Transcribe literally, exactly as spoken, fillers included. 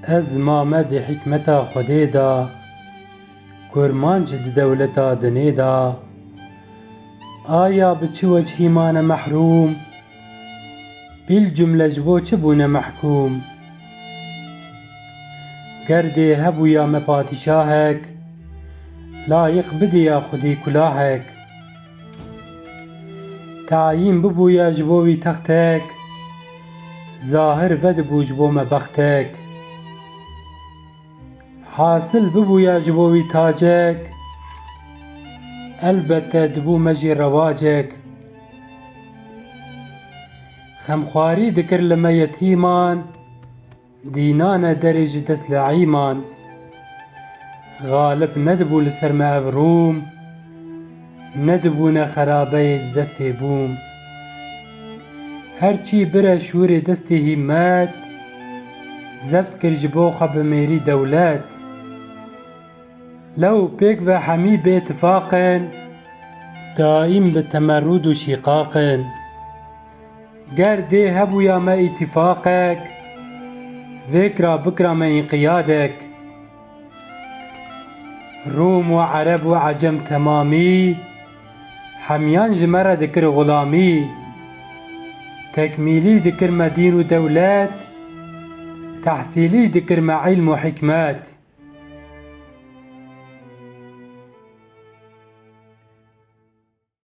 Ez mame di hikmeta Xwedê de, kurmanc di dewleta dinê de. Aya bi çi wecihî mane mehrûm? Bîl cumle ji bo çi bûne mehkûm? Ger dê hebûya me padîşahek, layiq bidîya xwedî kulahek. Tayîn bibûya ji bo wî textek, zahir vedibû ji bo me bextek. Hasil bibûya ji bo wî tacek, elbette dibû me jî rewacek. Xemxwarî dikir li me yetîman, dînane derê ji dest li eyman. Xalib nedibû li ser me ev Rûm, nedibûne xerabeyê di destê bûm. Her çî bire şûrê destê hîmmet, zeft kir ji bo xwe bi mêrî dewlet. Lew pêk ve hemî bê tifaq in, daîm bi temerrûd û şîqaq in. Ger dê hebûya me îtîfaqek, vêkra bikira me înqiyadek. Rûm û Ereb û Ecem temamî, hemiyan ji me re dikir xulamî. Tekmîlî dikir me dîn û dewlet, tehsîlî dikir me îlm û hikmet.